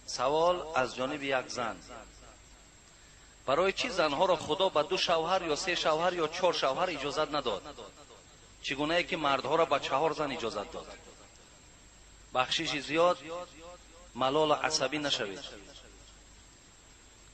Савол аз ҷониби як зан: барои чӣ занҳоро Худо ба ду шавҳар ё се шавҳар ё чор шавҳар иҷозат надод, чӣ гунае ки мардҳоро ба чаҳор зан иҷозат дод? Бахшиши зиёд, малолу асабӣ нашавед.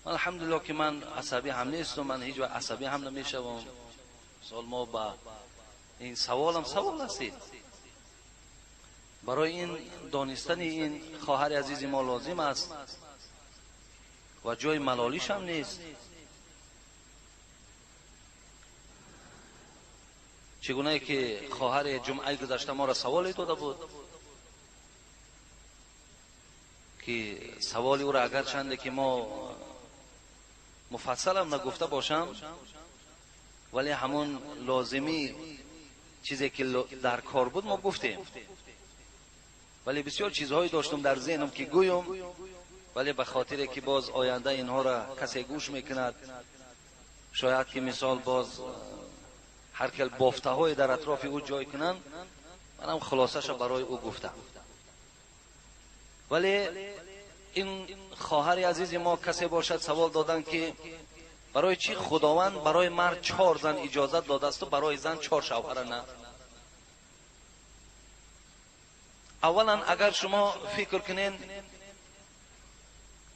Алҳамдулилло ки ман асабӣ ҳам нестам, ман ҳеҷ вақт асабӣ ҳам намешавам. Мисол мо ба ин саволам савол ҳастед. Барои ин донистани ин хоҳари азизи мо лозим аст ва ҷои малолиш ҳам нест. Чӣ гунае ки хоҳари ҷумъаи гузашта моро саволе дода буд ки саволи ӯро агарчанде ки мо муфассалам нагуфта бошам, вале ҳамон лозимӣ чизе ки дар кор буд мо гуфтем. Вале бисёр чизҳое доштам дар зеҳнам ки гӯям, вале ба хотире ки боз оянда инҳоро касе гӯш мекунад, шояд ки мисол боз ҳар хел бофтаҳое дар атрофи ӯ ҷой кунанд, манам хулосаша барои ӯ гуфтам. Вале ин хоҳари азизи мо касе бошад савол додан ки барои чӣ Худованд барои мард чор зан иҷозат додасту барои зан чор шавҳара на? Аввалан агар шумо фикр кунед,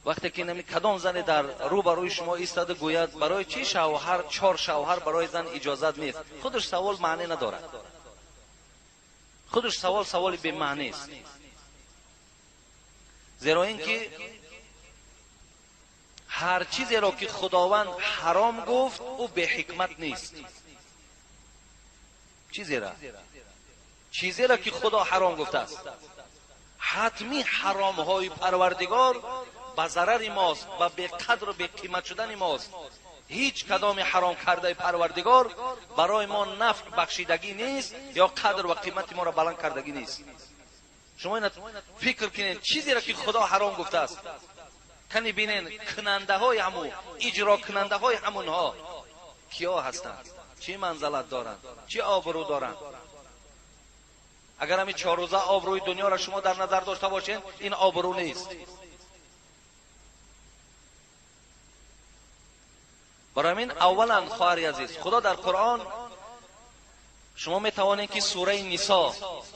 вақте ки нами кадом зане дар рӯ ба рӯи шумо истода гӯяд барои чӣ шавҳар чор шавҳар барои зан иҷозат нест, худаш савол маъне надорад. Худаш савол саволи бемаънест. Зеро ин ки ҳар чизеро ки Худованд ҳаром гуфт, ӯ беҳикмат нест. Чизеро? Чизеро ки Худо ҳаром гуфтааст. Ҳатмӣ ҳаромҳои Парвардигор ба зарари мост, ба беқадру беқимат шудани мост. Ҳеҷ кадоми ҳаром кардаи Парвардигор барои мо нафъ бахшидагӣ нест ё қадр ва қимати моро баланд кардагӣ нест. Шумо ина фикр кунед, чизеро ки Худо ҳаром гуфтааст, кани бинен кунандаҳои ҳаму, иҷрокунандаҳои ҳамунҳо киё ҳастанд, чӣ манзалат доранд, чӣ обрӯ доранд. Агар ҳамин чор рӯза обрӯи дунёро шумо дар назар дошта бошед, ин обрӯ нест. Барои ҳамин аввалан хоҳари азиз, Худо дар Қуръон шумо метавонед ки сураи Нисо,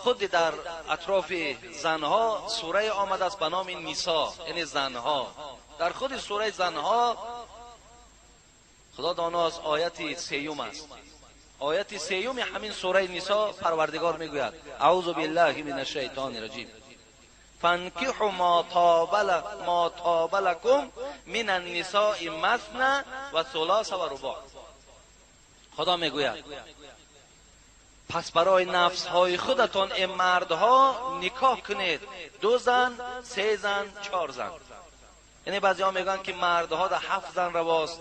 худи дар атрофи занҳо сурае омадааст ба номи Нисо, яъне занҳо. Дар худи сураи занҳо Худо доност ояти сеюм аст. Ояти сеюми ҳамин сураи Нисо Парвардигор мегӯяд: аъузу биллаҳи мин ашшайтони раҷим, фанкиҳу ма тоба лакум мин аннисои масна ва сулоса ва рубоъ. Худо мегӯяд пас барои нафсҳои худатон э мардҳо никоҳ кунед ду зан, се зан, чор зан. Яъне баъзеҳо мегӯянд ки мардҳо да ҳафт зан равост,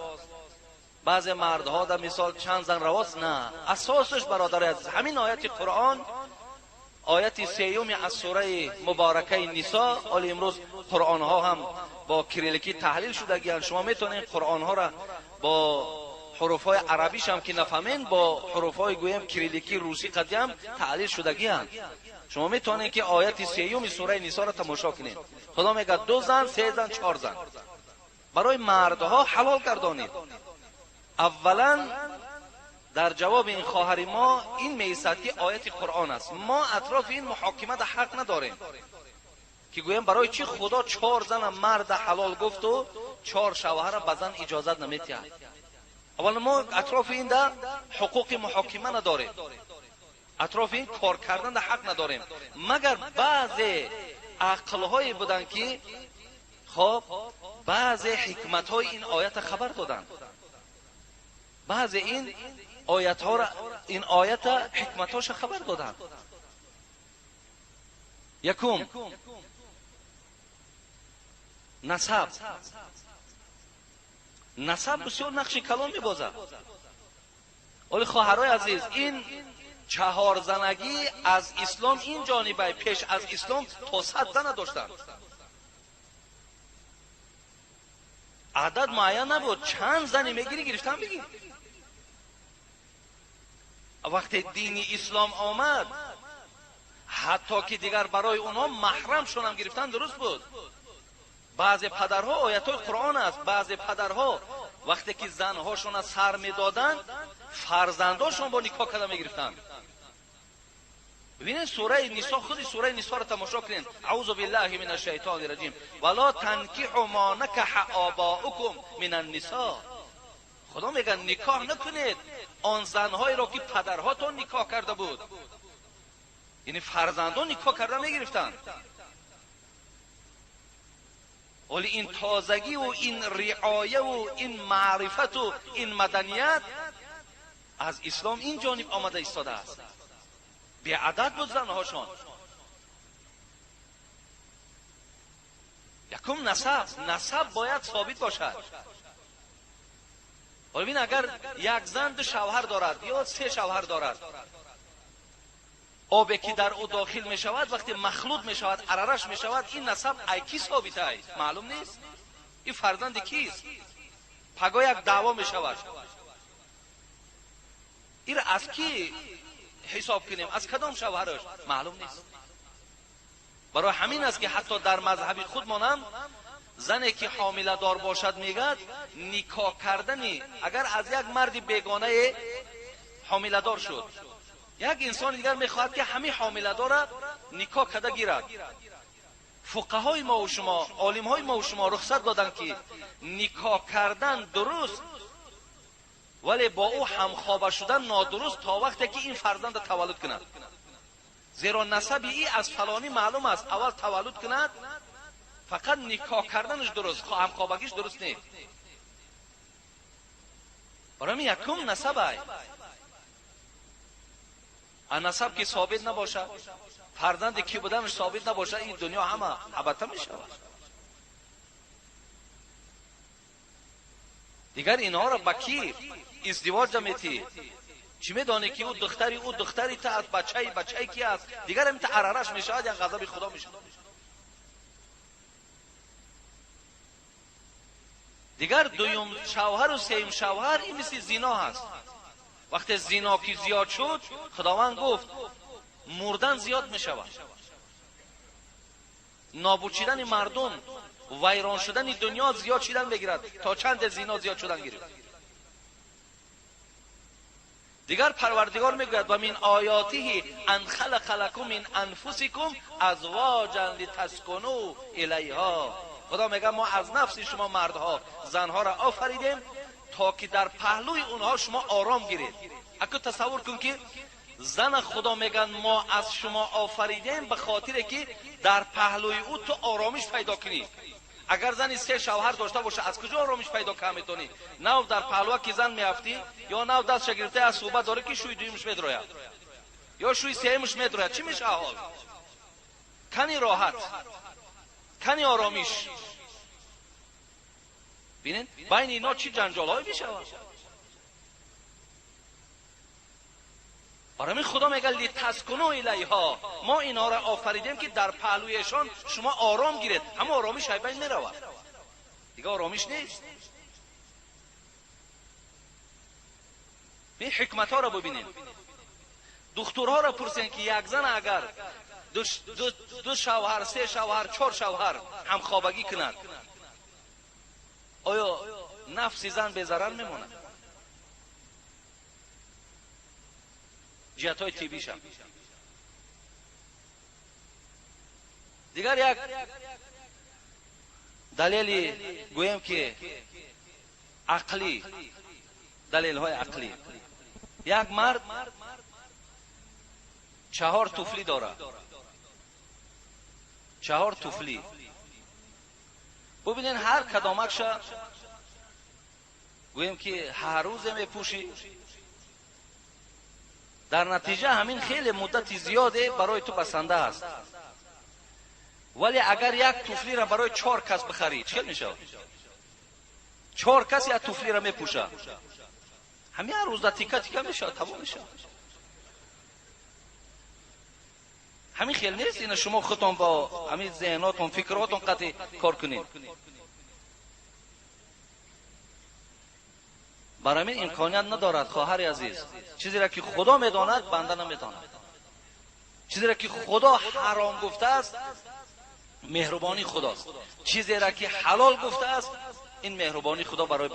баъзе мардҳо да мисол чанд зан равост. На, асосаш бародари азиз ҳамин ояти Қуръон, ояти сеюми аз сураи муборакаи Нисо. Ҳоли имрӯз қуръонҳо ҳам бо кирилликӣ таҳлил шудагианд. Шумо метавонед қуръонҳоро бо ҳуруфҳои арабиш ҳам ки нафаҳмед, бо ҳуруфҳои гӯем кирилликӣ, русӣ қадиам таҳлил шудагианд. Шумо метавонед ки ояти сеюми сураи Нисоро тамошо кунед. Худо мегӯяд ду зан, се зан, чор зан барои мардҳо ҳалол гардонид. Аввалан дар ҷавоби ин хоҳари мо ин меистад ки ояти Қуръон аст. Мо атрофи ин муҳокима да ҳақ надорем ки гӯем барои чӣ Худо чор зана марда ҳалол гуфту чор шавҳара ба зан иҷозат наметиҳад. Аввалан мо атрофи ин да ҳуқуқи муҳокима надорем, атрофи ин кор кардан да ҳақ надорем. Магар баъзе ақлҳое буданд ки хоб баъзе ҳикматҳои ин оята хабар доданд, баъзе ин оятҳоро, ин оята ҳикматҳоша хабар доданд. Якум, насаб. Насаб бисёр нақши калон мебозад. Оли хоҳарои азиз, ин чаҳорзанагӣ аз ислом ин ҷонибай пеш аз ислом то 100 зана доштанд. Адад муайян набуд, чанд зане мегирӣ гирифтан бигир. Вақте дини ислом омад, ҳатто ки дигар барои онҳо маҳрамшонам гирифтан дуруст буд. Баъзе падарҳо, оятҳои Қуръон аст, баъзе падарҳо вақте ки занҳошонро сар медоданд, фарзандошон бо никоҳ карда мегирифтанд. Бибинед сураи Нисо, худи сураи Нисоро тамошо кунед. Аузу биллаҳи мин ашшайтони раҷим. Вала танкиҳу ма накаҳа обаукум мин аннисо. Худо мегӯяд никоҳ накунед он занҳоеро ки падарҳотон никоҳ карда буд. Яъне фарзандон никоҳ карда мегирифтанд. Вале ин тозагӣ ва ин риоя ва ин маърифат ва ин маданият аз ислом ин ҷониб омада истодааст. Беадад буд занҳошон. Якум насаб, насаб бояд собит бошад. Бибин, агар як зан ду шавҳар дорад ё се шавҳар дорад, обе ки дар ӯ дохил мешавад, вақте махлут мешавад, арараш мешавад, ин насаб ай ки собит ай? Маълум нест. Ин фарзанди кист? Паго як даъво мешавад. Ира аз ки ҳисоб кунем? Аз кадом шавҳараш? Маълум нест. Барои ҳамин аст ки ҳатто дар мазҳаби худмонам зане ки ҳомиладор бошад мегӯяд никоҳ кардани агар аз як марди бегонае ҳомиладор шуд, як инсони дигар мехоҳад ки ҳамин ҳомиладора никоҳ карда гирад. Фуқаҳои мо ва шумо, олимҳои мо ва шумо рухсат доданд ки никоҳ кардан дуруст, вале бо ӯ ҳамхоба шудан нодуруст то вақте ки ин фарзанда таваллуд кунад. Зеро насаби и аз фалонӣ маълум аст, аввал таваллуд кунад, фақат никоҳ карданаш дуруст, ҳамхобагиш дуруст нест. Барои ҳамин якум насаб ай. А насаб ки собит набошад, фарзанди ки буданаш собит набошад, ин дунё ҳама ҳабата мешавад. Дигар инҳоро ба кӣ издивоҷ метӣ? Чӣ медонӣ ки ӯ духтари та аст, бачаи ки аст? Дигар ҳамин та арараш мешавад, як ғазаби Худо мешавад. Дигар дуюм шавҳару сеюм шавҳар ин мисли зино ҳаст. Вақте зино ки зиёд шуд, Худованд гуфт мурдан зиёд мешавад, нобуд шидани мардум, вайрон шудани дунё зиёд шидан мегирад, то чанде зино зиёд шудан гирифт. Дигар Парвардигор мегӯяд ва мин оятиҳи ан халақа лакум мин анфусикум азвоҷан литаскуну илайҳо. Худо мегӯяд мо аз нафси шумо мардҳо занҳоро офаридем то ки дар паҳлӯи онҳо шумо ором гиред. Аку тасаввур кун ки зана Худо мегӯяд мо аз шумо офаридем ба хотире ки дар паҳлӯи ӯ ту оромиш пайдо кунӣ. Агар зани се шавҳар дошта боша, аз куҷо оромиш пайдо карда метавонӣ? Нав дар паҳлӯа ки зан меафтӣ, ё нав дастша гирифта аз суҳбат дорӣ ки шӯи дуюмаш медрояд, ё шӯи сеюмаш медрояд, чӣ мешавад ҳол? Кани роҳат, кани оромиш. Бинед, байни ино чӣ ҷанҷолҳое мешавад. Барои ҳамин Худо мегӯяд литаскуну илайҳо, мо инҳоро офаридем ки дар паҳлӯяшон шумо ором гиред. Ҳама оромиш ай байн меравад, дигар оромиш нест. Ин ҳикматҳоро бибинед. Духтурҳоро пурсен ки як зан агар ду шавҳар, се шавҳар, чор шавҳар ҳамхобагӣ кунад, оё нафси зан безарар мемонад? Ҷиҳатҳои тиббишам. Дигар як далели гӯем ки ақлӣ, далелҳои ақлӣ. Як мард 4 туфлӣ дорад, 4 туфлӣ. Бубинед, ҳар кадомакша гӯем ки ҳар рӯзе мепӯшӣ, дар натиҷа ҳамин хеле муддати зиёде барои ту басанда аст. Вале агар як туфлиро барои 4 кас бихарӣ, чӣ хел мешавад? 4 кас як туфлиро мепӯшад, ҳамин ҳар рӯз дар тика тика мешавад, тамом мешавад. Ҳамин хел нест. Ина шумо худтон бо ҳамин зеҳнотон, фикрҳотон қатъи кор кунед. Барои ҳамин имконият надорад, хоҳари азиз. Чизеро ки Худо медонад, банда намедонад. Чизеро ки Худо ҳаром гуфтааст, Меҳрубонии Худост. Чизеро ки ҳалол гуфтааст, ин меҳрубонии Худо барои